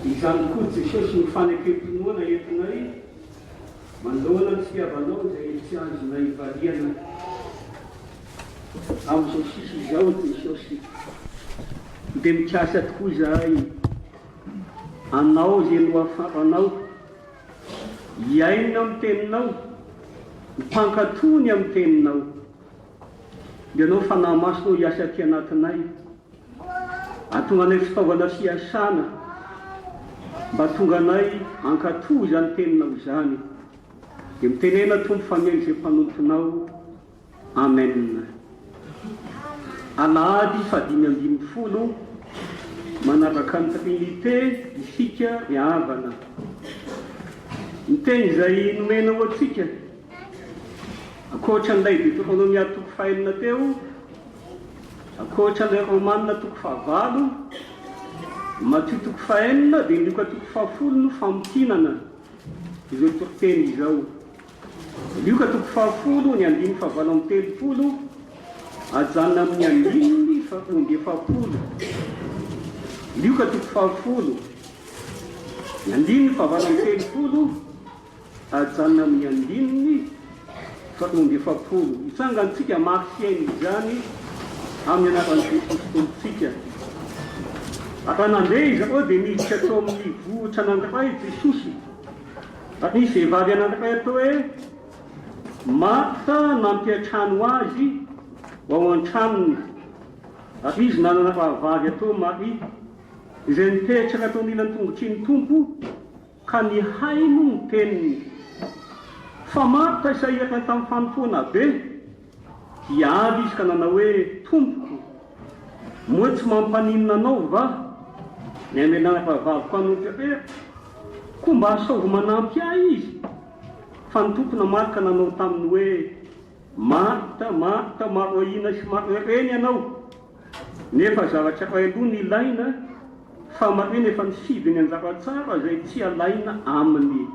Izany koa Jesosy no fanekem-pinoana entinay manoloana ny fitiavanao izay tsy azonay valiana amin'izao sisa izao Jesosy dia mikasa tokoa izahay Anao izay nohafaranao hiaina amin'ny teninao, ho mpankatò ny amin'ny teninao. Dia Ianao Fanahy Masina ô hiasa aty anatinay, hahatonga anay fitaovana fiasana mba hahatonga anay hankatò izany teninao izany. Dia mitenena Tompo fa mihaino izay mpanomponao. Amen. Alahady fahadimy ambin'ny folo manaraka ny Trinite isika ry havana. Ny teny izay nomena ho antsika, ankoatra an'ilay Deteronomia toko fahenina teo, ankoatra an'ilay Romana toko fahavalo, Matio toko fahenina dia ny Lioka toko fahafolo no famintinana izao toriteny izao. Lioka toko fahafolo, ny andininy fahavalo amby telopolo, ajanona amin'ny andininy faharoa amby efapolo. Lioka toko fahafolo, ny andininy fahavalo amby telopolo, ajanona amin'ny andininy faharoa amby efapolo. Hitsangantsika hamaky sy hihaino izany amin'ny anaran'i Jesosy Tompontsika. Raha nandeha izy ireo dia niditra tao amin'ny vohitra anankiray Jesosy. Ary nisy vehivavy anankiray atao hoe Marta nampiantrano azy ho ao an-tranony. Ary izy nanana rahavavy atao Maria, izay nipetraka tao anilan'ny tongotry ny Tompo ka nihaino ny teniny. Fa Marta sahirana tamin'ny fanompoana be, dia avy izy ka nanao hoe, Tompoko, Moa tsy mampaninona anao va ny hamelana rahavaviko hanompo irery? Koa mba asaovy manampy ahy izy. Fa ny Tompo namaly ka nanao taminy hoe, Marta, Marta, maro ahiana sy maro ireny ianao, nefa zavatra iray aloha no ilaina, fa Maria efa nifidy ny anjara tsara izay tsy alaina aminy.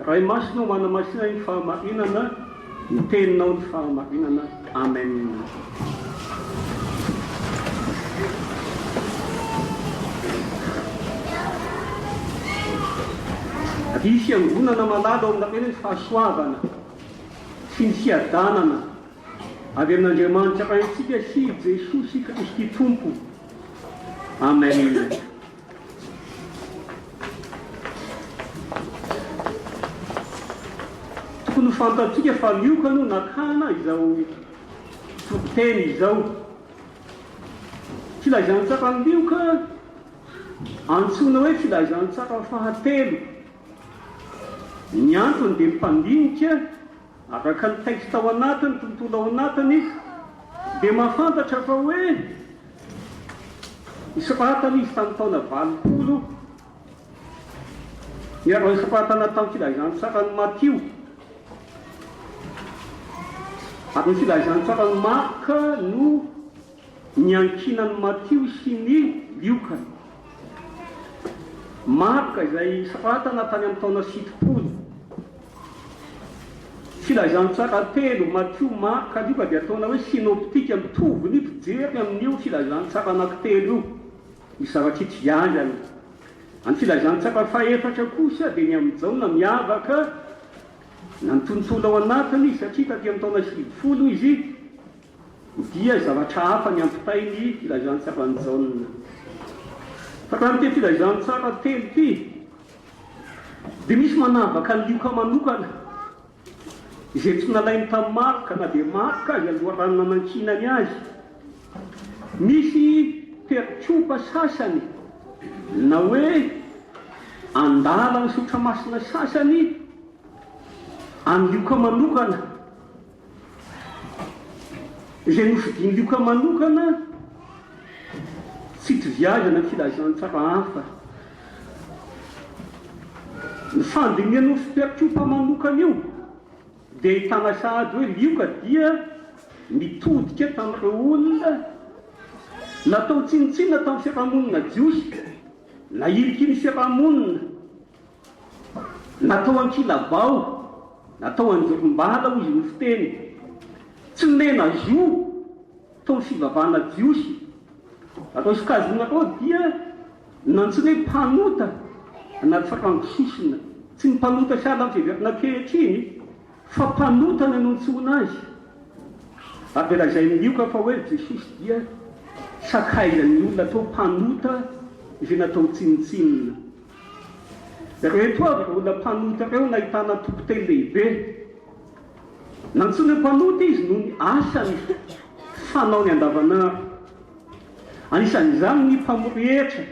Ray Masina ô manamasina ny fahamarinana, ny teninao ny fahamarinana. Amen. Ry fiangonana malala ao aminareo ny fahasoavana sy ny fiadanana avy amin'Andriamanitra Raintsika sy Jesosy Kristy Tompo. Amen. Tokony ho fantatsika fa Lioka no nakana izao toriteny izao. Filazantsaran'i Lioka antsoina hoe filazantsara fahatelo. Ny antony dia ny mpandinika araka ny texte ao anatiny, tontolo ao anatiny, dia mahafantatra fa hoe Nosoratana izy tamin'ny taona 80, niara-nosoratana tamin'ny Filazantsaran'i Matio, ary ny Filazantsaran'i Marka no niankinan'i Matio sy ny Lioka. Marka izay soratana tany amin'ny taona 70. Filazantsara telo, Matio, Marka, Lioka, dia ataona hoe synoptika, mitovy ny mpijery amin'io filazantsara anankitelo io. Misy zavatra itoviazany. Ny filazantsara fahefatra kosa dia ny amin'i Jaona miavaka na ny tontolo ao anatiny satria taty amin'ny taona 90 izy dia zavatra hafa ny ampitainy filazantsaran'i Jaona. Fa raha amin'ity filazantsara telo ity dia misy manavaka an'i Lioka manokana izay tsy nalainy tamin'i Marka na dia Marka aza loharano nanankinany azy. Misy perikopa sasany na hoe andalan'ny Soratra Masina sasany an'i Lioka manokana. Izay nofidin'i Lioka manokana tsy itoviazana ny filazantsara hafa. Ny fandinihana io fiperikopa manokana io dia ahitana sahady hoe Lioka dia nitodika tamin'ireo olona natao tsinontsinona tamin'ny fiarahamonina jiosy, nahiliky ny fiarahamonina. Natao ankilabao, natao anjorombala hoy izy no fiteny. Tsy nomena zo tao amin'ny fivavahana jiosy. Ireo sokajin'ireo dia nantsoina hoe mpanota. Anaty farango sosona. Tsy ny mpanota sahala amin'ny fiheverana ankehitriny, fa mpanota no nantsoina azy. Ary dia lazain'i Lioka fa hoe Jesosy dia sakaizan'ny olona atao mpanota izay natao tsinontsinona. Ireto avy ireo olona mpanota ireo nahitana toko telo lehibe. Nantsoina mpanota izy noho ny asany fanaony andavanandro. Anisan'izany ny mpamory hetra.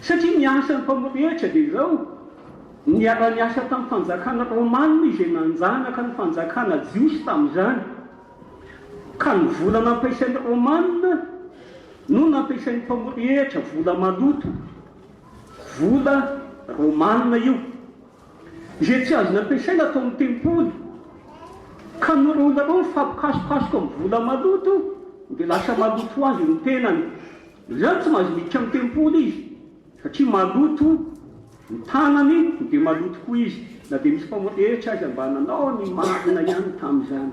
Satria ny asan'ny mpamory hetra dia izao, niara-niasa tamin'ny fanjakana romana izy izay nanjanaka ny fanjakana jiosy tamin'izany. Ka ny vola nampiasain'ny romana no nampiasain'ny mpamory hetra, vola maloto. Vola romana io. Izay tsy azo nampiasaina tao amin'ny tempoly. Ka noho ireo olona ireo mifampikasokasoka amin'ny vola maloto, dia lasa maloto ho azy ny tenany. Izany tsy mahazo miditra amin'ny tempoly izy, satria maloto ny tanany dia maloto koa izy, na dia misy mpamorehetra aza mba nanao ny marina ihany tamin'izany.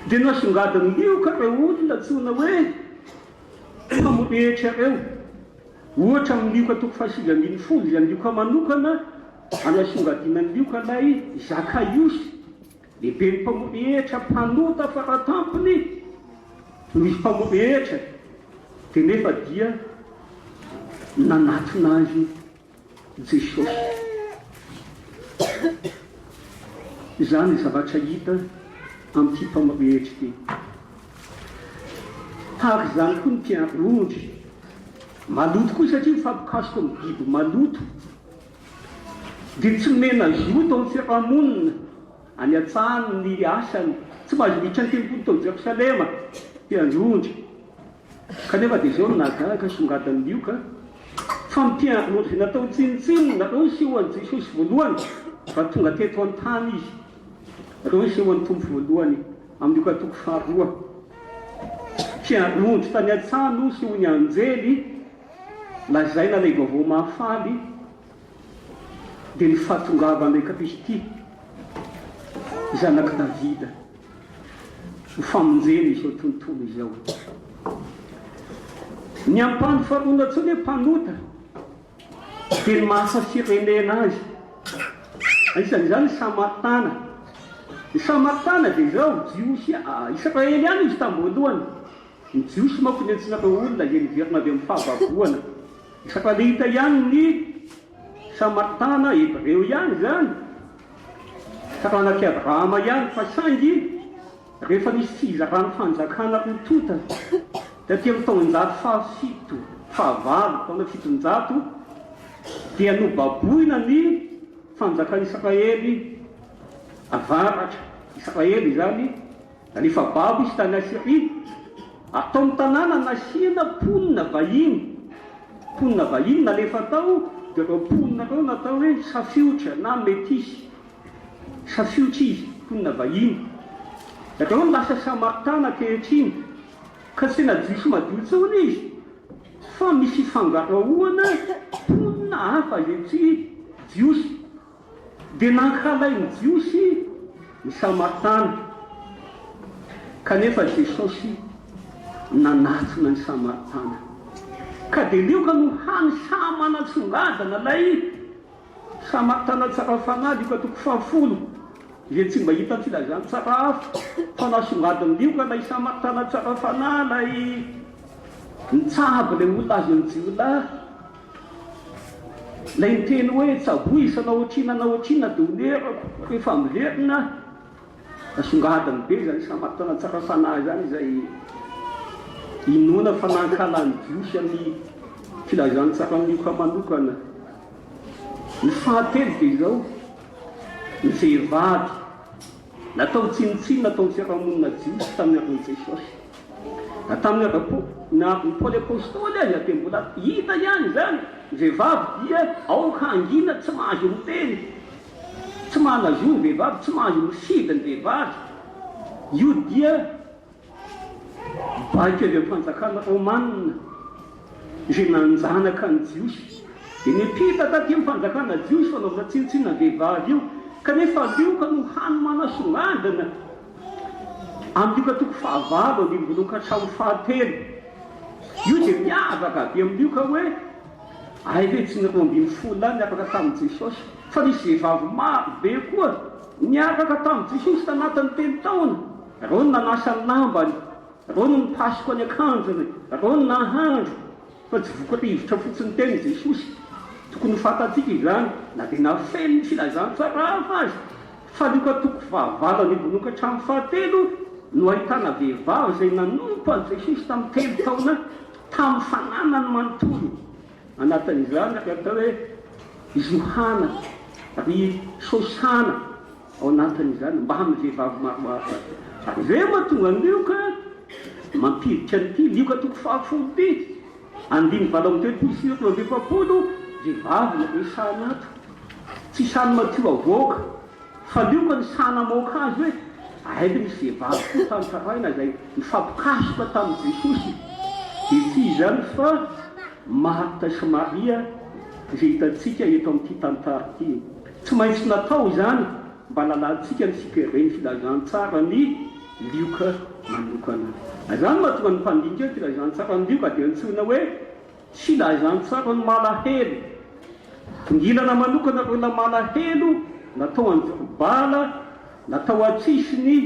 Dia nasongadin'i Lioka ireo olona antsoina hoe mpamorehetra ireo. Ohatra amin'ny Lioka toko faha-19, izay an'i Lioka manokana, anasongadinan'i Lioka ilay Zakaiosy, Lehiben'ny mpamory hetra mpanota faratampony no izy mpamory hetra dia nefa dia nanatona azy Jesosy. Izany ny zavatra hita amin'ity mpamory hetra ity. Tahaka izany koa ny mpiandry ondry. Maloto koa satria mifampikasoka amin'ny biby maloto. Dia tsy nomena zo tao amin'ny fiarahamonina any an-tsahany ny asany, tsy mahazo miditra ny tempoly tao Jerosalema, mpiandry ondry. Kanefa dia izao no nahagaga, songadin'i Lioka, fa ny mpiandry ondry izay natao tsinontsinona, ireo nisehoan'i Jesosy voalohany raha tonga teto an-tany Izy, ireo nisehoan'ny Tompo voalohany, amin'ny Lioka toko faharoa. Mpiandry ondry tany an-tsaha no nisehoan'ny anjely, Lazaina ilay vaovao mahafaly dia ny fahatongavan'ilay Kristy, Zanak'i Davida, ho famonjena izao tontolo izao. Ny ampahany faharoa nantsoina hoe mpanota dia ny maha firenena azy. Anisan'izany ny Samaritana. Ny Samaritana dia izao, Jiosy, Israely ihany izy tamin'ny voalohany. Ny Jiosy manko niantsona ireo olona izay niverina avy amin'ny fahababoana. Israelita ihany ny Samaritana, Hebreo ihany izany, taranak'i Abrahama ihany, fa saingy rehefa nisy fizaran'ny fanjakana roa tonta taty amin'ny taonjato fahafito, fahavalo, taona 700, dia nobaboina ny fanjakan'Israely avaratra. Israely izany. Nalefa babo izy tany Asyria, ary tao amin'ny tanàna nasiana mponina vahiny. Mponina vahiny nalefa tao, dia ireo mponina ireo natao hoe safiotra na metisy. Safiotra izy, mponina vahiny. Ireo no lasa Samaritana ankehitriny, ka tsy tena Jiosy madio intsony izy, fa misy fifangaroana mponina hafa izay tsy Jiosy. Dia nankahalain'ny Jiosy ny Samaritana, kanefa Jesosy nanatona ny Samaritana. Ka dia Lioka no hany sahy manatsongadina ilay Samaritana tsara fanahy, Lioka toko fahafolo, izay tsy mba hita filazantsara hafa, fa nasongadin'i Lioka ilay Samaritana tsara fanahy, ilay nitsabo ilay olona azon'ny jiolahy. Ilay niteny hoe tsaboy isa na otrina na otrina dia onerako rehefa miverina asongadiny be izany Samaritana tsara fanahy izany izay inoana fa nankahalan'ny Jiosy amin'ny filazantsaran'i Lioka manokana. Ny fahatelo dia izao, ny vehivavy natao tsinontsinona tao amin'ny fiarahamonina jiosy tamin'ny andron'i Jesosy. Na tamin'ny andron'i Paoly Apostoly aza dia mbola hita ihany izany, ny vehivavy dia aoka hangina tsy mahazo miteny, tsy manana zo ny vehivavy, tsy mahazo mifidy ny vehivavy. Io dia baiko avy amin'ny fanjakana romana izay nanjanaka ny Jiosy. Dia niampita taty amin'ny fanjakana jiosy fanaovana tsinontsinona ny vehivavy io, kanefa Lioka no hany manasongadina. Amin'ny Lioka toko fahavalo andininy voalohany ka hatramin'ny fahatelo. Io dia miavaka be amin'ny Lioka hoe. Hay ve tsy ny 12 lahy niaraka tamin'i Jesosy, fa nisy vehivavy maro be koa niaraka tamin'i Jesosy tanatin'ny telo taona. Ireo no nanasa ny lambany, ireo no nipasoka ny akanjony, ireo no nahandro, fa tsy voky rivotra fotsiny teny i Jesosy. Tokony ho fantatsika izany, na dia nafeniny filazantsara hafa aza, fa Lioka toko fahavalo andininy hatramin'ny fahatelo no ahitana vehivavy izay nanompo an'i Jesosy tamin'ny telo taona tamin'ny fananany manontolo. Anatin'izany ry atao hoe Johana, ry Sosana ao anatin'izany, mbamin'ny vehivavy maro hafa. Ary izay no mahatonga an'i Lioka mampiditra an'ity Lioka toko fahafolo ity, andininy 38 42, vehivavy no resahana ato. Tsy sahy Matio avoaka. Fa Lioka no sahy namoaka azy hoe, Aiza nisy vehivavy koa tantaraina izay nifampikasoka tamin'i Jesosy? Dia tsy iza izany fa Marta sy Maria izay hitantsika eto amin'ity tantara ity. Tsy maintsy natao izany mba halalantsika ny fikeren'ny filazantsaran'i Lioka manokana. Izany no mahatonga ny mpandinika hoe filazantsaran'i Lioka dia antsoina hoe Filazantsaran'ny malahelo. Tongilana manokana ireo olona malahelo natao an-joro-bala, natao an-tsisiny,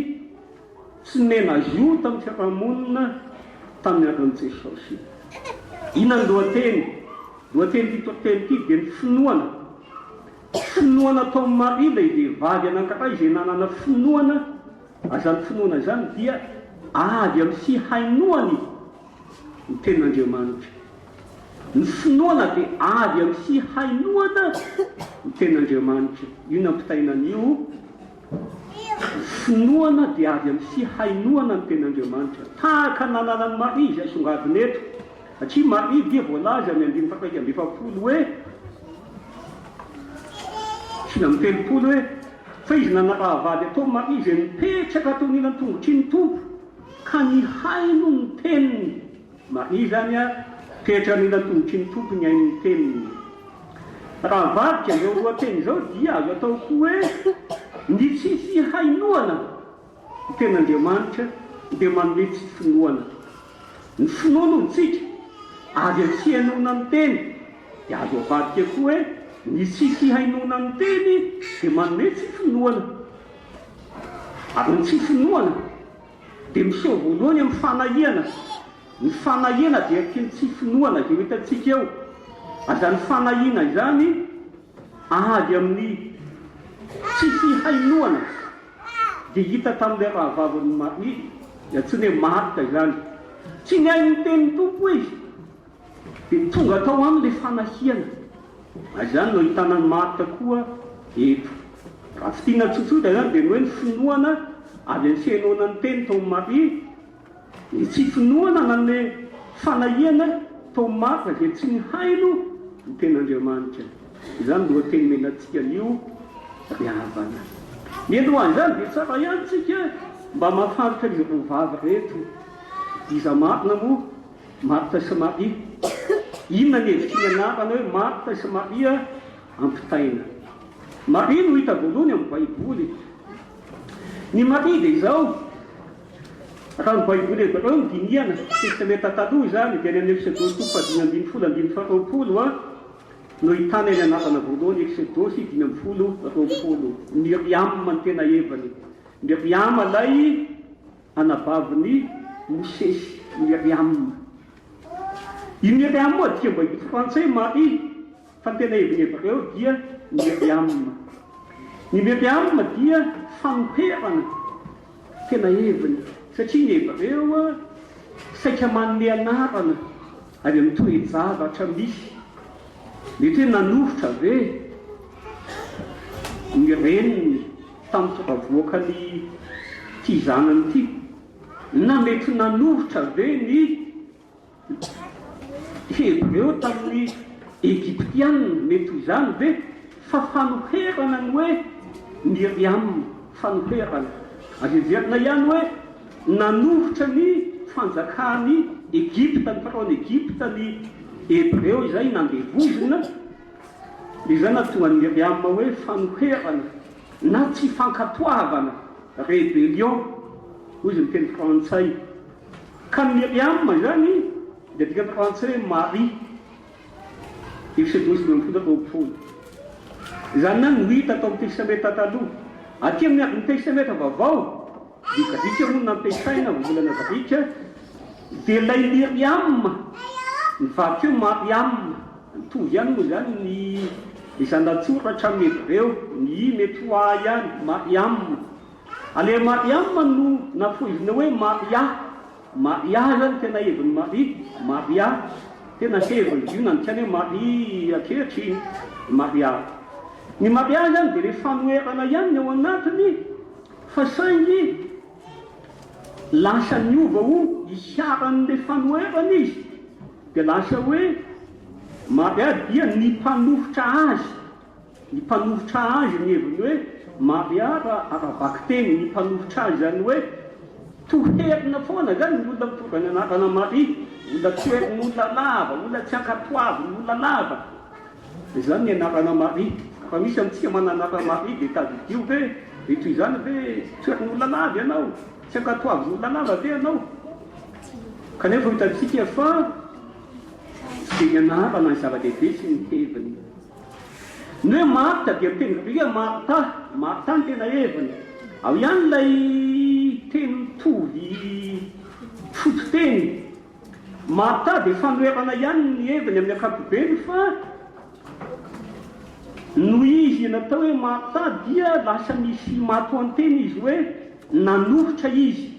tsy nomena zo tamin'ny fiarahamonina tamin'ny andron'i Jesosy. Inona ny lohateny? Lohatenin'ity toriteny ity dia ny finoana. Finoana ataon'i Maria ilay vehivavy anankiray izay nanana finoana, ary izany finoana izany dia avy amin'ny fihainoany ny Tenin'Andriamanitra. Ny finoana dia avy amin'ny fihainoana ny Tenin'Andriamanitra. Io nampitaina an'io. Ny finoana dia avy amin'ny fihainoana ny Tenin'Andriamanitra. Tahaka ny nananan'i Maria izay asongadina eto. Satria Maria dia voalaza amin'ny andininy faha-41 hoe, 39 hoe, Fa izy nanaraha-vady atao Maria izay nipetraka teo anilan-tongotry ny Tompo. Ka nihaino ny teniny. Maria izany a, toetra anilan-tongotry ny Tompo nihaino ny teniny. Raha avadika izao lohateny izao dia azo atao koa hoe ny tsy fihainoana ny tenin'Andriamanitra dia manome tsy finoana. Ny finoana hoy tsika avy amin'ny fihainoana ny teny dia azo avadika koa hoe ny tsy fihainoana ny teny dia manome tsy finoana. Ary ny tsy finoana dia miseho voalohany amin'ny fanahiana. Ny fanahiana dia toy ny tsy finoana izay ho hitantsika eo. Ary izany fanahiana izany avy amin'ny tsy fihainoana dia hita tamin'ilay rahavavin'i Maria, antsoina hoe Marta izany. Tsy nihaino ny tenin'ny Tompo izy. Dia tonga tao aminy ilay fanahiana. Ary izany no ahitana an'i Marta koa eto. Raha fintinina tsotsotra izany dia ny hoe ny finoana avy amin'ny fihainoana ny teny tao amin'i Maria, ny tsy finoana nanome fanahiana tao amin'i Marta izay tsy nihaino ny tenin'Andriamanitra. Izany no lohateny omena antsika anio ry havana. Mialohan'izany dia tsara ihany tsika mba mahafantatra izy roa vavy ireto. Iza marina moa Marta sy Maria. Inona ny hevitry ny anarana hoe Marta sy Maria ampitaina? Maria no hita voalohany amin'ny Baiboly. Ny Maria dia izao, raha ny Baiboly hebreo no dinihana, Testamenta Taloha izany, dia any amin'ny Eksodosy toko fahadimy ambinifolo andininy faharoapolo no ahitana ilay anarana voalohany, Eksodosy 25 20. Miriama no tena heviny. Miriama ilay Anabavin'i Mosesy, Myriam. I Myriam moa adika baiboly frantsay Marie, fa ny tena heviny hebreo dia Myriam. Ny Myriam dia fanoherana tena heviny, satria ny hebreo saika manome anarana avy amin'ny toe-javatra misy. Mety hoe nanoritra ve ny reniny tamin'ny tonga-voakan'ity zanany ity? Na mety nanoritra ve ny Hebreo tamin'ny Egyptiana? Mety ho izany ve? Fa fanoherana ny hoe Miriam, fanoherana. Azo heverina ihany hoe nanoritra ny fanjakan'i Egypta, ny faraon'i Egypta, ny Hebreo izay nandevozina. Dia izay nahatonga an'i Miriam hoe fanoherana na tsy fankatoavana, rébellion, hoy izy ny teny frantsay. Ka ny Miriam izany dia adika frantsay hoe Marie. Eksodosy 25. Izany ihany no hita tao amin'ny Testamenta Taloha. Aty amin'ny Testamenta Vaovao, ny Grika moa no nampiasaina, voambolana grika, dia ilay Miriam, nivadika hoe Mariam. Mitovy ihany moa izany ny ny zana-tsoratra amin'ny hebreo, ny i mety ho a ihany, Mariam. Ilay Mariam no nafohezina hoe Maria. Maria izany tena heviny Maria, Maria, tena heviny izy io nandikana hoe Maria ankehitriny, Maria. Ny Maria izany dia ilay fanoherana ihany ny ao anatiny fa saingy lasa niova ho iharan'ilay fanoherana izy dia lasa hoe Maria dia ny mpanohitra azy. Ny mpanohitra azy ny heviny hoe Maria raha ara-bakiteny, ny mpanohitra azy izany hoe toherina foana izany ny olona mitondra ny anarana Maria, olona toherin'olona lava, olona tsy ankatoavin'ny olona lava. Izany ny anarana Maria. Raha misy amintsika manana anarana Maria dia tadidio ve dia toy izany ve toherin'olona lava ianao? Tsy ankatoavin'olona lava ve ianao? Kanefa hitantsika fa tsy dia ny anarana ny zava-dehibe sy ny heviny. Ny hoe Marta dia miteny grika hoe Martha, Martha no tena heviny. Ao ihany ilay teny mitovy fototeny. Martha dia fanoherana ihany ny heviny amin'ny ankapobeny fa noho izy natao hoe Martha dia lasa misy matoanteny izy hoe nanohitra izy.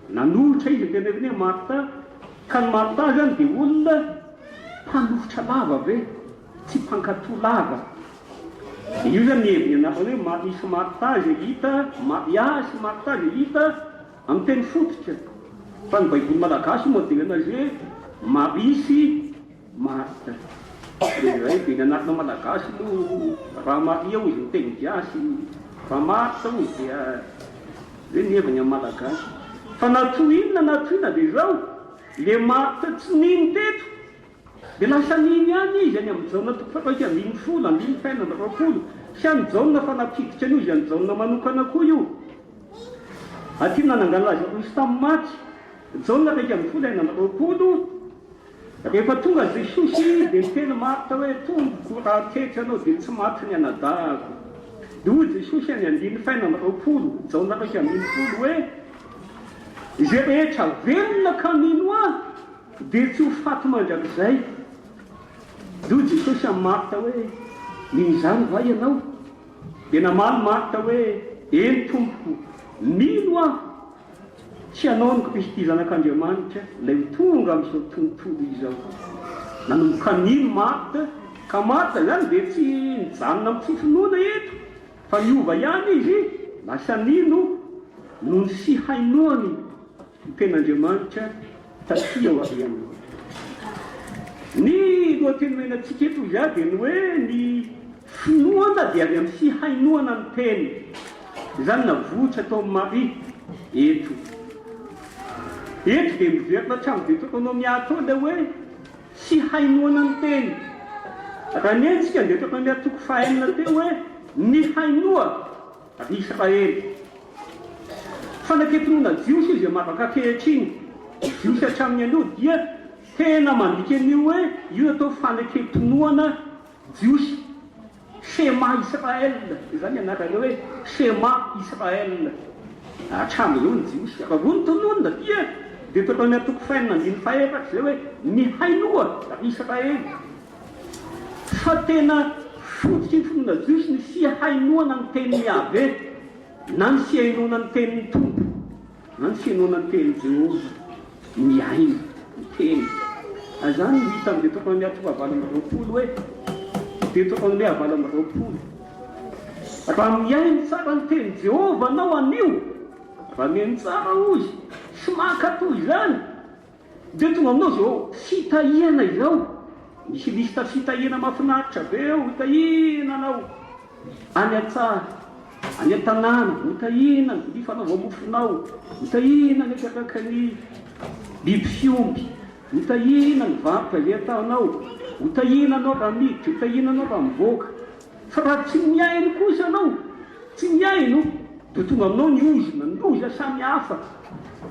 Nanohitra izy ny tena heviny hoe Martha. Ka ny Martha izany dia olona mpanohitra lava ve? Tsy mpankatò lava. Dia io izany ny heviny anarana hoe Maria sy Martha izay hita, Maria sy Martha izay hita amin'ny teny fototra. Fa ny baiboly malagasy moa dia azy hoe Maria sy Martha. Dia izay, dia ny anarana malagasy moa raha Maria hozy ny teny gasy, raha Martha hozy dia izay ny heviny amin'ny malagasy. Fa na toy inona na toy inona dia izao, ilay Martha tsy nino teto Dia lasa nino ihany izy any amin'i Jaona toko faha-11 andininy faha-26 sy any Jaona fa nampiditra an'io izy any Jaona manokana koa io. Aty nanangana Lazarosy tamin'ny maty. Jaona 11:26 Rehefa tonga Jesosy dia niteny Marta hoe, Tompoko, raha teto ianao dia tsy maty ny anadahiko. Dia hoy Jesosy any andininy faha-26, Jaona 11 hoe, Izay rehetra velona ka mino Ahy, Dia tsy ho faty mandrakizay. Dia hoy Jesosy amin'i Marta hoe, Mino izany va ianao? Dia namaly Marta hoe, Eny, Tompoko, mino aho. Tsy ianao no Kristy Zanak'Andriamanitra, ilay ho tonga amin'izao tontolo izao. Nanomboka nino Marta, ka Marta izany dia tsy nijanona amin'ny tsy finoana eto, fa niova ihany izy, lasa nino noho ny fihainoany ny Tenin'Andriamanitra taty aoriana. Ny lohateny omena antsika eto hoy aho dia ny hoe ny finoana dia avy amin'ny fihainoana ny Teny. Izany navoitra tao amin'i Maria eto. Eto dia miverina hatramin'ny Deoteronomia tao ilay hoe fihainoana ny Teny. Raha nihaino isika ny Deoteronomia toko fahenina teo hoe mihainoa Ry Israely! Fanekempinoana jiosy io izay mavaka ankehitriny. Jiosy hatramin'ny anio dia tena mandika an'io hoe io no atao fanekempinoana jiosy. Shema Israel, izany ny anarana hoe Shema Israel. Hatramin'izao ny jiosy, raha vao notononina dia Deuteronomia toko fahenina andininy fahefatra izay hoe mihainoa ry Israely. Fa tena fototry ny finoana jiosy ny fihainoana ny tenin'i Yaveh, na ny fihainoana ny tenin'ny Tompo, na ny fihainoana ny tenin'i Jehovah, mihaino ny teny. Ary izany no hita amin'ny Deoteronomia toko fahavalo amby roapolo hoe, Deoteronomia 28, Raha mihaino tsara ny tenin'i Jehovah anao anio, raha mihaino tsara hozy, sy mankatò izany, Dia tonga aminao izao fitahiana izao. Misy liste fitahiana mahafinaritra be eo, hotahiana anao any an-tsaha, any an-tanàna, hotahiana ny vilia fanaova-mofonao, hotahiana ny atrakaky ny biby fiompy, hotahiana ny varotra izay ataonao, hotahiana anao raha miditra, hotahiana anao raha mivoaka. Fa raha tsy mihaino kosa ianao, tsy mihaino, dia tonga aminao ny ozona, ny loza samihafa.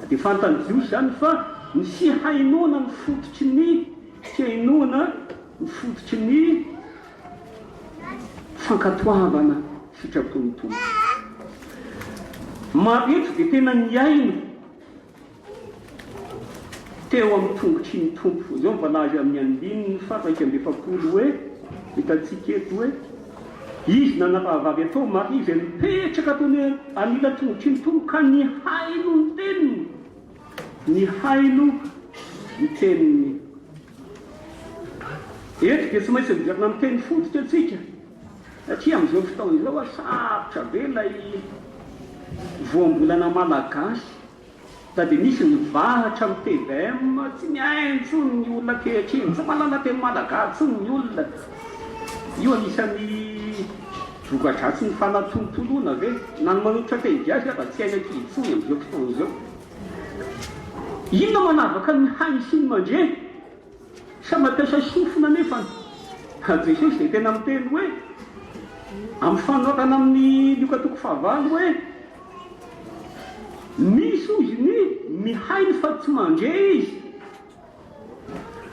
Dia fantan'ny Jiosy izany fa ny fihainoana no fototry ny fihainoana, ny fototry ny. Fankatoavana sitrapon'ny Tompo. Maro eto dia tena nihaino teo amin'ny tongotry ny Tompo. Izao ny voalaza amin'ny andininy faha 41 hoe, hitantsika eto hoe, Izy nanarahavavy atao Maria izay nipetraka teo anilan-tongotry ny Tompo ka nihaino ny teniny. Nihaino ny teniny. Eto dia tsy maintsy miverina amin'ny teny fototra isika satria amin'izao fotoana izao sarotra be ilay voambolana malagasy. Na dia misy ny vahatra amin'ny tvm, tsy mihaino intsony ny olona ankehitriny, tsy mahalala teny malagasy intsony ny olona. Io anisan'ny voka-dratsin'ny fanatontoloana ve? Na ny manoratra teny gasy aza tsy hainy ankizy intsony amin'izao fotoana izao. Inona manavaka ny mihaino sy ny mandre? Samy mampiasa sofina anefa. Jesosy dia tena miteny hoe, amin'ny fanoharana amin'ny Lioka toko fahavalo hoe, Misy hozy ny mihaino fa tsy mandre izy.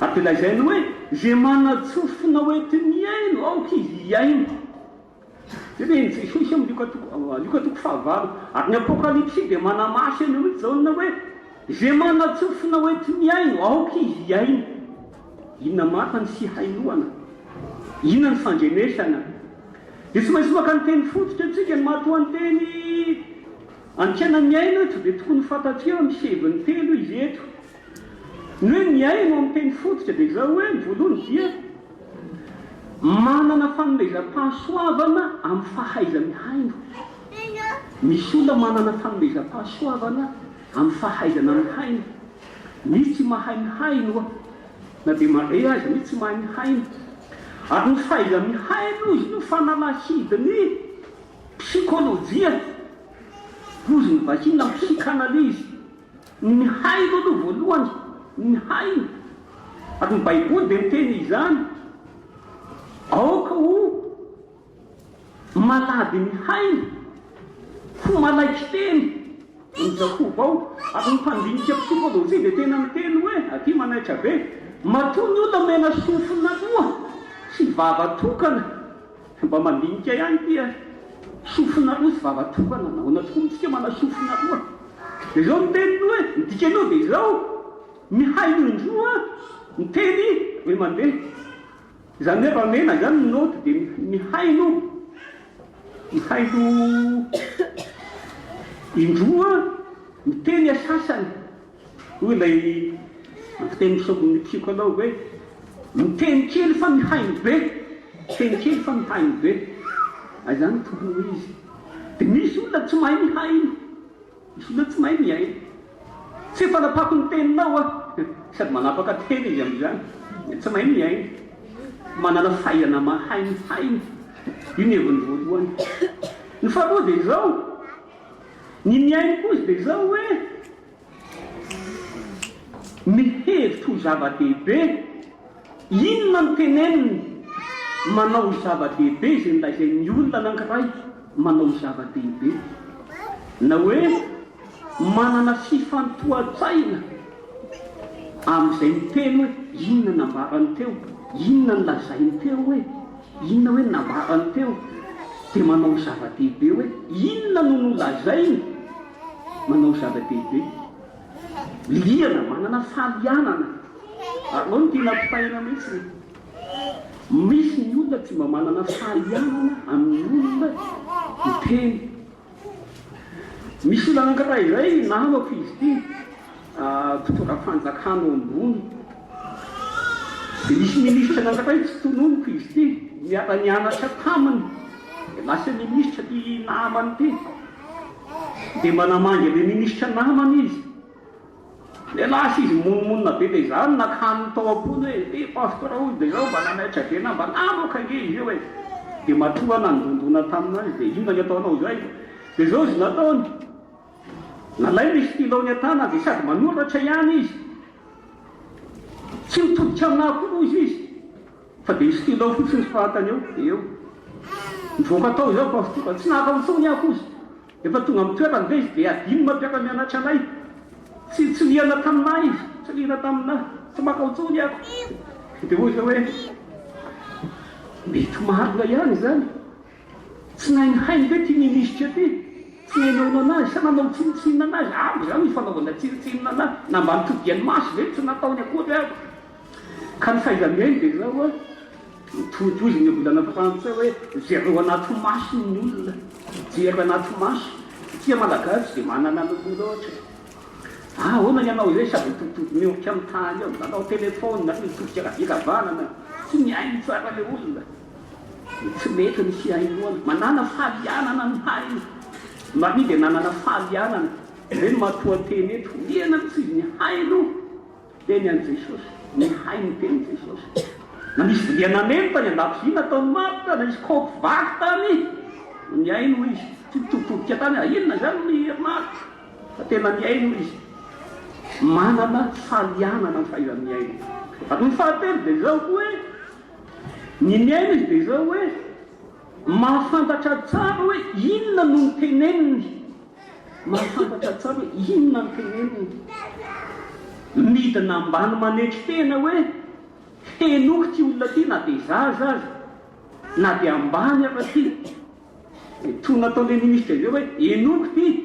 Ary dia lazainy hoe, Izay manan-tsofina hoenti-mihaino, aoka izy hihaino. Izay dia ny Jesosy amin'ny Lioka toko, Lioka toko fahavalo. Ary ny Apokalypsy dia manamasy an'io mihitsy Jaona hoe, Izay manan-tsofina hoenti-mihaino, aoka izy hihaino. Inona marina ny fihainoana? Inona ny fandrenesana? Dia tsy maintsy maka ny teny fototra isika, ny matoanteny ankiana mihaino eto dia tokony ho fantatsika fa misy heviny telo izy eto. Ny hoe mihaino amin'ny teny fototra dia izao hoe, ny voalohany dia manana fanomezam-pahasoavana amin'ny fahaiza-mihaino. Misy olona manana fanomezam-pahasoavana amin'ny fahaizana mihaino. Misy tsy mahay mihaino na dia mandre aza, misy tsy mahay mihaino. Ary ny fahaiza-mihaino izy no fanalahidin'ny psikolojia, hozy ny vahiny na psychanalyse. Ny mihaino aloha voalohany, ny mihaino. Ary ny Baiboly dia miteny izany, Aoka ho malady mihaino, ho malaiko teny. Ny Jakoba ao. Ary ny mpandinika psikolojia dia tena miteny hoe, aty manaitra be, matoa ny olona omena sofina roa sy vava tokana, Mba mandinika ihany ity a! Sofina roa sy vava tokana, nahoana tokoa moa tsika mana sofina roa? Dia izao ny teniny hoe, ny dikan'io dia izao, mihaino indroa ny teny hoe mandeha. Izany hoe raha omena izany ny naoty dia mihaino, mihaino indroa ny teny asasany. Hoy ilay fitenin'ny psychologue hoe, miteny kely fa mihaino be, miteny kely fa mihaino be. Aiza no tokony ho izy? Dia misy olona tsy mahay mihaino, misy olona tsy mahay mihaino. Tsy efa napako ny teninao aho, sady manapaka teny izy amin'izany, tsy mahay mihaino. Manana fahaizana mahay mihaino. Io ny heviny voalohany. Ny faharoa dia izao, ny mihaino koa izy dia izao hoe, Mihevitra ho zava-dehibe inona no teneniny? Manao ho zava-dehibe izay nolazain'ny olona anankiray manao ho zava-dehibe. Na hoe manana fifantohan-tsaina amin'izay miteny hoe inona nambarany teo, inona nolazainy teo hoe, inona hoe nambarany teo, dia manao ho zava-dehibe hoe inona no nolazainy. Manao zava-dehibe. Liana, manana fahalianana. Ary ao no tiana ampitaina mihitsy. Misy ny olona tsy mba manana fahalianana amin'ny olona miteny. Misy olona anankiray izay, namako izy ity, mpitondra fanjakana ao ambony. Dia nisy minisitra anankiray tsy tononiko izy ity, niara-nianatra taminy. Dia lasa minisitra ity namany ity. Dia mba namangy an'ilay minisitra namany izy. Dia lasa izy mimonomonona be dia izaho no nakaniny tao am-pony hoe, eh pasteur hoy dia izaho mba nanaitra be na mba namako ange izy io e. Dia matoa nandondona taminay izy dia inona ny ataonao izay? Dia izao izy nataony, nalainy ny stylo-ny an-tanany dia sady manoratra ihany izy. Tsy mitodika aminà akory hozy izy. Fa dia stylo fotsiny soratany eo dia eo. Mivoaka tao izao pastora, tsy naka intsony aho kosa. Efa tonga amin'ny toerany ve izy dia adino mampiara mianatra anay. Tsy tsy liana taminà izy, tsy liana taminà, tsy maka intsony aho. Dia hoy izy hoe, mety marina ihany izany. Tsy nahainohaino ve ity minisitra ity? Tsy nahainohaino anazy sa nanao tsinontsinona anazy? Ampy izany ny fanaovana tsinontsinona anazy. Na mba nitodiany maso ve tsy nataony akory aza. Ka ny fahaiza-mihaino dia izao hoe, mitody hozy ny olana frantsay hoe jereo anaty maso ny olona, jero anaty maso. Isika Malagasy dia manana loloha loatra. Ah, ahoana ianao izay sady mitoditody miorika amin'ny tany eo, milalao telefaonina, mitodika ankavia ankavanana, tsy mihaino tsara ilay olona. Tsy mety ny fihainoana. Manàna fahalianana mihaino. Maria dia nanana fahalianana. Izay no matoanteny eto. Liana mihitsy izy nihaino teny an'i Jesosy. Nihaino ny tenin'i Jesosy. Na nisy vilia nameno tany an-dakozia nataon'i Marta, na nisy kaopy vaky tany, nihaino izy. Tsy nitoditodika tany, ah, inona izany ry Marta? Fa tena nihaino izy. Manana fahalianana ny fahaiza-mihaino. Ary ny fahatelo dia izao koa hoe, Ny mihaino izy dia izao hoe, mahafantatra tsara hoe inona no noteneniny. Mahafantatra tsara hoe inona no teneniny. Midina ambany manetry tena hoe, henoiko ity olona ity na dia zaza aza, na dia ambany aza ity. Toa nataon'ilay minisitra izay hoe, henoiko ity.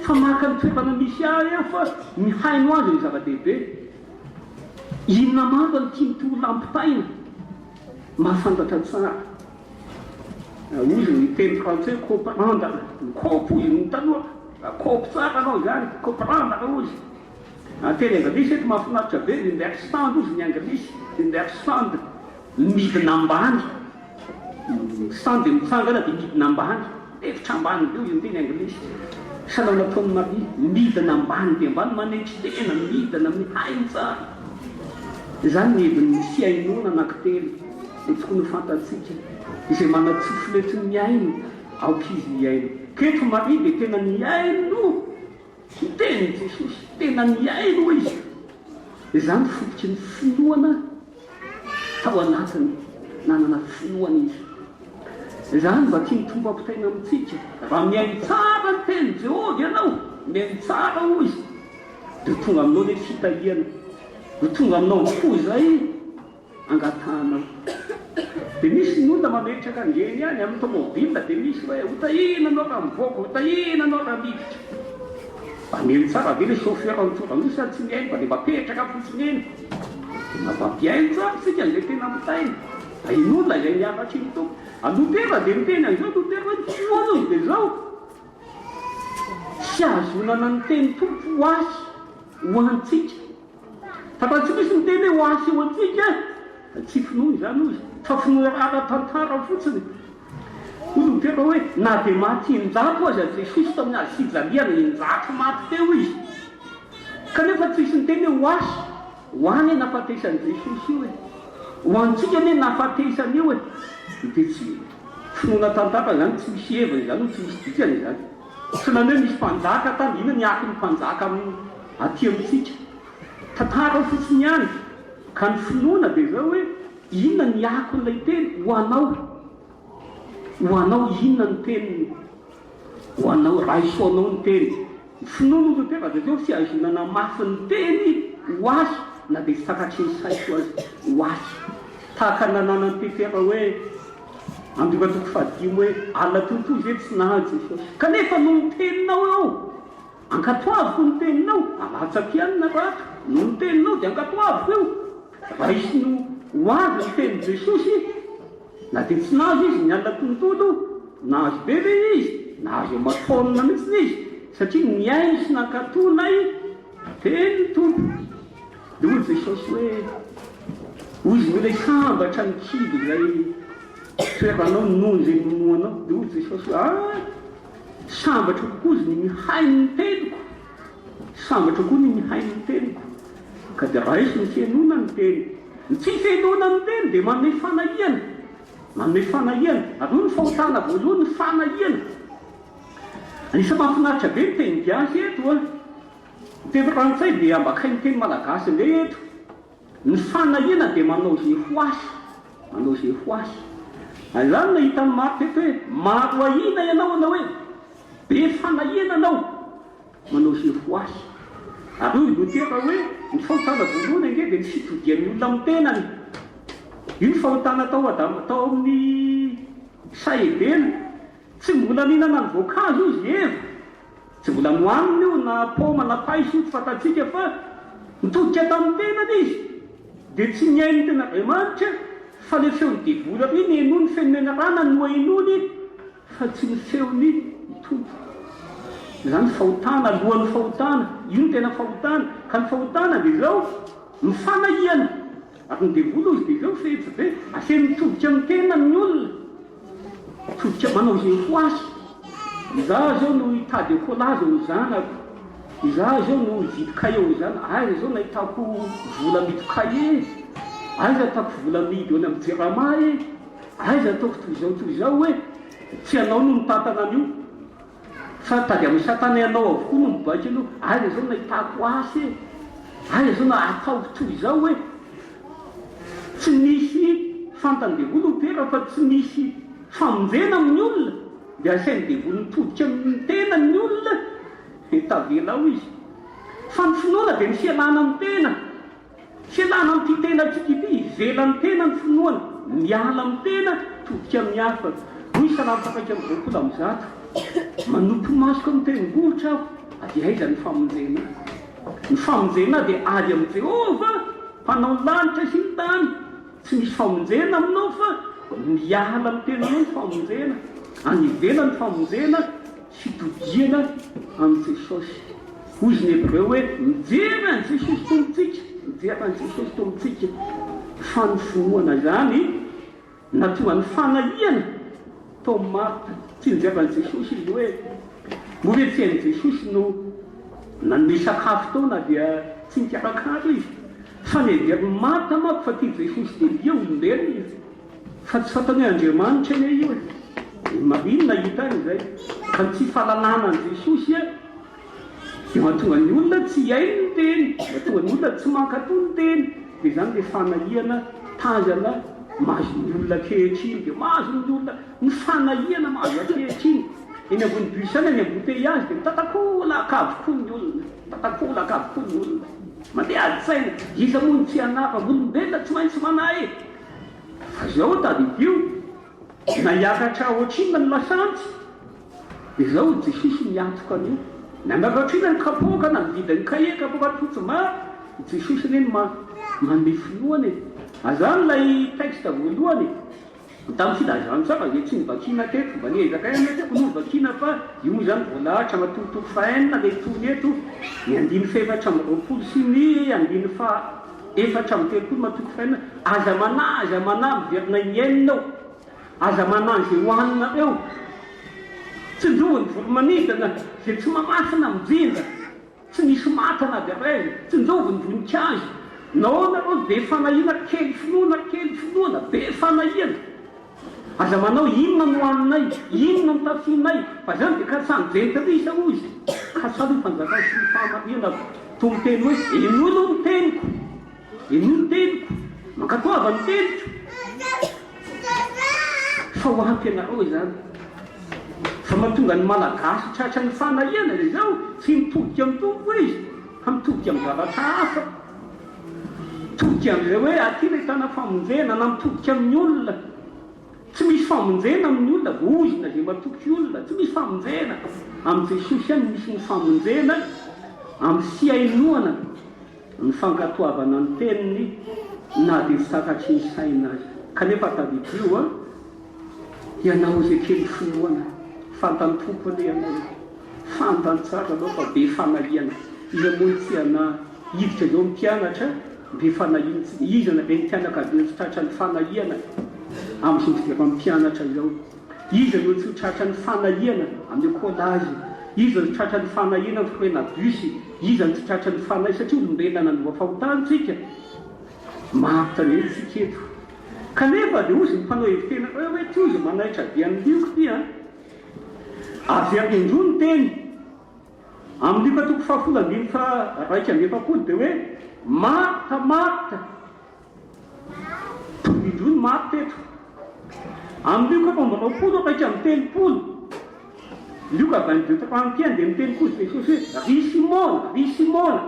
Fa maka ny toerana misy ahy aho fa mihaino azy no zava-dehibe. Inona marina no tian'ity olona ampitaina? Mahafantatra tsara. Hozy ny teny frantsay hoe comprendre. Mikôpy hozy ny tanora. Kôpy tsara anao izany. Comprendre hozy. Teny anglisy eto mahafinaritra be. Understand hozy ny anglisy. Understand. Midina ambany. Stand dia mitsangana dia midina ambany. Lefitra ambany be hoy ny teny anglisy. Sahala nataon'i Maria, midina ambany dia ambany, manetry tena, midina, mihaino tsara. Izany ny heviny fihainoana anankitelo no tokony ho fantatsika. Izay manan-tsofina eto mihaino, aoka izy hihaino. Ka eto Maria dia tena nihaino ny tenin'i Jesosy. Tena nihaino izy. Izany fototry ny finoana tao anatiny, nanana finoana izy. Izany mba tian'ny Tompo hampitaina amintsika, raha mihaino tsara ny tenin'i Jehovah ianao, mihaino tsara hoy Izy, dia ho tonga aminao ny fitahiana, ho tonga aminao avokoa izay angatahanao. Dia misy ny olona mametraka an'ireny ihany amin'ny tomobile dia misy hoe ho tahiana anao raha mivoaka, ho tahiana anao raha miditra. Mba mihaino tsara ve ilay chauffeur mitondra an'io sa tsy mihaino fa dia mapetraka fotsiny eny. Dia mba mpihaino tsara isika an'izay tena ampitaina. Mba hinoana izay nianatry ny Tompo. Lotera dia niteny an'izao Lotera hoe ny finoana hozy dia izao. Tsy ahazonana ny teny Tompo ho ahy, ho antsika. Fa raha tsy misy miteny hoe ho ahy sy ho antsika, tsy finoana izany hozy, fa finoana ara-tantara fotsiny. Hoy Lotera hoe, na dia maty injato aza Jesosy tamin'ny hazo fijaliana, injato maty teo Izy, kanefa tsisy niteny hoe ho ahy, ho ahy anie nahafatesan'i Jesosy io e, ho antsika anie nahafatesany io e. Dia tsy finoana tantara izany, tsy misy heviny izany, tsy misy dikany izany. Tsy nanao hoe misy mpanjaka tany, inona ny akon'ny mpanjaka amin'ny aty amintsika? Tantara ao fotsiny ihany. Ka ny finoana dia izao hoe, inona ny akon'ilay teny ho anao? Ho anao inona ny teniny? Ho anao, raiso anao ny teny. Ny finoana hoy Lotera dia izao, fihazonana mafy ny teny ho ahy na dia tsy takatry ny saiko aza, ho ahy. Tahaka ny nananan'i Petera hoe, Androka toko fahadimy hoe, Alina tontolo izay tsy naha Jesosy. Kanefa noho ny teninao eo, ankatoaviko ny teninao, alatsako ihany ny ratra, noho ny teninao dia ankatoaviko eo. Raisiny ho azy ny tenin'i Jesosy, na dia tsy nahazo izy ny alina tontolo, nahazo be ve izy? Nahazo aman-taonina mihitsy izy, satria nihaino sy nankatò ilay tenin'ny Tompo. Dia hoy Jesosy hoe, Hoy izy hoe, Sambatra ny kibo izay toeranao noho izay ninoanao. Dia hoy Jesosy hoe, Ah, sambatra kokoa izy ny mihaino ny teniko. Sambatra koa ny mihaino ny teniko. Ka dia raiso ny fihenoana ny teny. Ny tsy fihenoana ny teny dia manome fanahiana. Manome fanahiana. Ary hoy ny fahotana voalohany, ny fanahiana. Anisan'ny mahafinaritra be ny teny gasy eto an. Ny teny frantsay dia ambakain'ny teny malagasy indray eto. Ny fanahiana dia manao izay ho ahy. Manao izay ho ahy. Ary izany no nahitan'i Marc eto hoe maro ahiana ianao hanao hoe be fanahiana anao manao izay ho ahy. Ary hoy Lotera hoe ny fahotana voalohany ange dia ny fitodian'ny olona amin'ny tenany. Io ny fahotana tao Adama tao amin'ny. Saha Edena, tsy mbola nihinana ny voankazo izy Eva, tsy mbola nohaniny io na paoma na paiso io tsy fantatsika fa nitodika tamin'ny tenany izy dia tsy nihaino ny tenin'Andriamanitra fa ilay feon'ny devoly ary nihenoiny feno menarana nohenoiny Fa tsy ny feon'ny Tompo. Izany fahotana, alohan'ny fahotana. Io no tena fahotana. Ka ny fahotana dia izao, ny fanahiana. Ary ny devoly hozy dia izao, fetsy be. Asainy mitodika amin'ny tenany ny olona. Mitodika manao izay ho azy. Izaho izao no hitady écolage ho zanako. Izaho izao no hividy cahier ho zanako. Aiza izao no ahitako vola amidy cahier? Aiza ahitako vola amidy eo amin'ny jirama e? Aiza ataoko toy izao toy izao hoe tsy ianao no mitantana an'io fa tady amin'ny satana ianao avokoa no mibaiko an'io, aiza izao no nahitako asa e, aiza izao no ataoko toy izao hoe tsy misy fantan'ny devoly ho pera fa tsy misy famonjena amin'ny olona dia asain'ny devoly mitodika amin'ny tenany ny olona dia tavela ao izy fa ny finoana dia ny fialana amin'ny tena. Fialana amin'ity tenantsika ity, ivelan'ny tena ny finoana, miala amin'ny tena, todika amin'ny hafa. Hoy Salamo 121, Manopy masoko amin'ny tendrombohitra aho, avy aiza ny famonjena ahy? Ny famonjena ahy dia avy amin'i Jehovah, Mpanao ny lanitra sy ny tany. Tsy misy famonjena aminao fa miala amin'ny tenanao ny famonjena, any ivelany ny famonjena, fitodihana amin'i Jesosy. Hoy izy ny Hebreo hoe, Mijery an'i Jesosy Tompontsika, mijery an'i Jesosy Tompontsika. Fa ny finoana izany nahatonga ny fanahiana tao amin'i Marta. Tsy nijery an'i Jesosy izy hoe, moa ve tsy hain'i Jesosy no nanome sakafo tao na dia tsy nikarakara izy. Fa neverin'i Marta manko fa ity Jesosy ity dia olombelona. Fa tsy fantany hoe Andriamanitra anie io e! I Maria no nahita azy izay. Ka ny tsy fahalalana an'i Jesosy dia mahatonga ny olona tsy hihaino ny teny, mahatonga ny olona tsy mankatò ny teny. Dia izany ilay fanahiana tazana mahazo ny olona ankehitriny. Dia mahazo ny olona ny fanahiana mahazo ankehitriny. Eny ambony bus any, any embouteillage dia mitatakolaka avokoa ny olona. Mitatakolaka avokoa ny olona. Mandeha ady-tsaina. Iza moa no tsy hanahy fa olombelona tsy maintsy manahy e! Fa zao tadidio, na hiakatra ohatrinona ny lasantsy, dia zao Jesosy miantoka an'io. Na miakatra ohatrinona ny kapoaka, na ny vidin'ny kahie kapoaka fotsy maro, i Jesosy anie no manome finoana e. Azany ilay texte voalohany e. Tamin'ny filazantsara izay tsy novakiana teto, mba niezaka ihany hoe tokony hovakiana fa io moa izany voalahatra matotoa fahenina ilay tony eto, ny andininy fahefatra amby 20 sy ny andininy faha 34 matoky fahenina, aza manahy, aza manahy, miverina inenina ao, aza manahy izay hohaninareo, tsinjovy ny voromanidina izay tsy mamafy na mijinja. Tsy misy maty na dia iray aza. Tsinjovy ny voninkazo. Nahoana nareo be fanahiana kely finoana kely finoana be fanahiana. Aza manao inona no haninay, inona no tafianay fa zany dia katsahan'ny jentilisa hoy izy. Katsaho ny fanjakana sy ny fahamarinana. Toa miteny hoe henoy aloha ny teniko. Henoy ny teniko. Mankatoava ny teniko. Fa ho ampy anareo izany. Fa mahatonga ny Malagasy tratran'ny fanahiana dia izao, tsy mitodika amin'ny Tompo izy fa mitodika amin'ny zavatra hafa. Mitodika amin'izay hoe aty no ahitana famonjena na mitodika amin'ny olona. Tsy misy famonjena amin'ny olona, voaozona izay matoky olona. Tsy misy famonjena. Amin'i Jesosy ihany no misy ny famonjena amin'ny fihainoana. Ny fankatoavana ny teniny na dia tsy takatry ny saina aza. Kanefa tadidio an, ianao izay kely finoana, fantan'ny Tompo anie ianao e, fantany tsara anao fa be fanahiana, iza moa no tsy hanahy, hiditra izao ny mpianatra, be fanahiana, iza na be ny mpianakaviana tsy tratran'ny fanahiana amin'izao fidiran'ny mpianatra izao. Iza no tsy ho tratran'ny fanahiana amin'ny écolage? Iza no tratran'ny fanahiana amin'ny fikorena bus? Iza no tsy tratran'ny fanahy satria olombelona nanova fahotana tsika? Maharitra ny tsika eto. Kanefa dia hozy ny mpanao hevitena ireo hoe ty hozy manaitra be an'i Lioka ty an! Averiko indroa ny teny. Amin'ny Lioka toko fahafolo andininy faha 41 dia hoe Marta, Marta! Tondroy ny maty teto. Amin'ny Lioka 2031, Lioka 22 31 dia miteny koa Jesosy hoe, Ry Simona, ry Simona,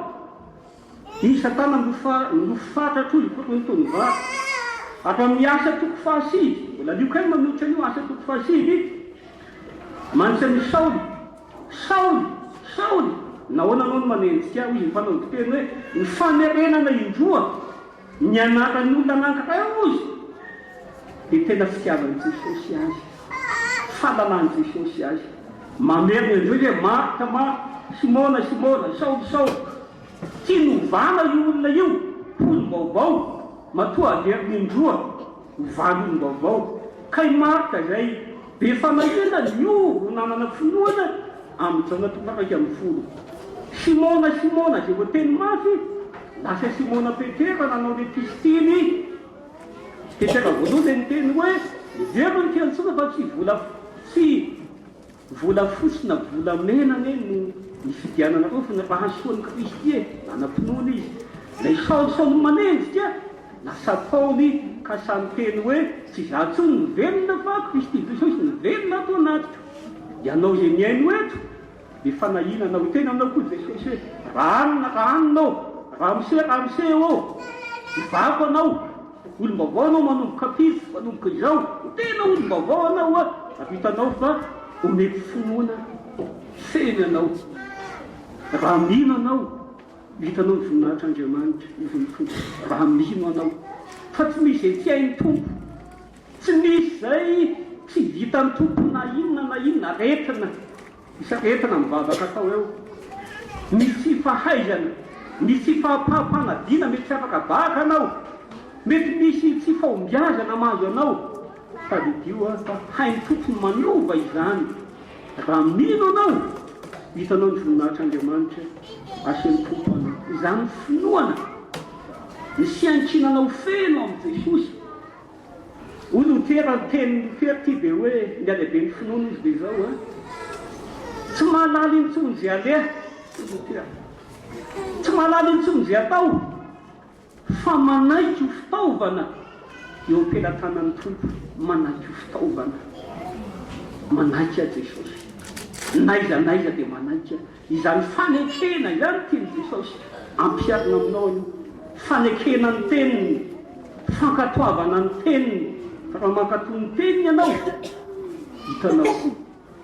i Satana nofo fatratra hoy ny tony vary. Ato amin'ny Asa toko fahasivy, mbola Lioka ihany manolotra an'io, Asa toko fahasivy, mantsy an'i Saoly, Saoly, Saoly, nahoana anao no manenjika ahy? Hoy izy nifanao niteny hoe, Ny famerenana indroa ny anaran'ny olona anankiray, hoy izy, dia tena fitiavan'i Jesosy azy, fahalalan'i Jesosy azy. Mamerina indroa izy hoe, Marta, Marta, Simona, Simona, Saoly, Saoly. Tsy novana io olona io ho olom-baovao, matoa averiny indroa ovany olom-baovao. Kay Marta izay be fanahiana niovo ho nanana finoana amin'i Jaona toko 11. Simona, Simona izay voateny mafy, lasa Simona Petera nanao ny epistily Petera voalohany dia niteny hoe, Hevero ny fiantsoana fa tsy vola tsy Volafotsy na volamena anie no nifidiananareo fa ny rahasoan'i Kristy e! Nanam-pinoana izy. Ilay Saoly manenjika, lasa Paoly ka sahy niteny hoe, tsy izaho intsony no velona fa Kristy Jesosy no velona ato anatiko. Ianao izay mihaino eto, dia fanahiana anao hiteny aminao koa Jesosy hoe, Rahanina, rahanina ô! Ramose, ramose ô! Hivako anao. Olom-baovao anao manomboka pif manomboka izao, tena olom-baovao anao a, ary hitanao fa omeko finoana feno ianao, raha mino anao, hitanao ny voninahitr'Andriamanitra, izy ny Tompo, raha mino anao, fa tsy misy izay tsy hain'ny Tompo, tsy misy izay tsy vitan'ny Tompo na inona na inona, aretina. Isaretina ny vavaka atao eo. Ny tsy fahaizana, ny tsy fahapahampanadiana mety tsy afaka baka anao, mety misy tsy fahombiazana mahazo anao, tadidio fa hain'ny Tompo ny manova izany raha mino anao, hitanao ny voninahitr'Andriamanitra asehon'ny Tompo anao. Izany finoana, ny fiankinanao feno amin'i Jesosy. Hoy Lotera, ny tenin'i Lotera ity dia hoe, ny halehiben'ny finoana izy dia izao an, tsy mahalala intsony izay aleha, hoy Lotera, tsy mahalala intsony izay atao, fa manaiky ho fitaovana eo am-pelatanan'ny Tompo, manaiky ho fitaovana, manaiky aho Jesosy, n'aiza n'aiza dia manaiky aho. Izany fanekena izany tian'i Jesosy ampiharina aminao io, fanekena ny teniny, fankatoavana ny teniny, fa raha mankatò ny teniny ianao, hitanao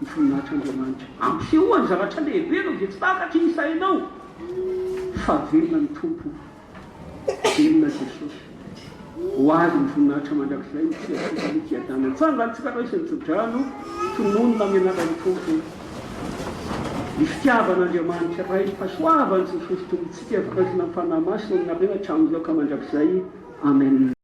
ny voninahitr'Andriamanitra. Ampisehoany zavatra lehibe anao izay tsy takatry ny sainao fa velona ny Tompo. Velona Jesosy. Ho Azy ny voninahitra mandrakizay, ny fiarovana, ny fiadanana. Tsangantsika raiso ny tsodrano, tononina amin'ny anaran'ny Tompo. Ny fitiavan'Andriamanitra Ray, ny fahasoavan'i Jesosy Tompontsika, firaisana amin'ny Fanahy Masina aminareo hatramin'izao ka mandrakizay. Amen.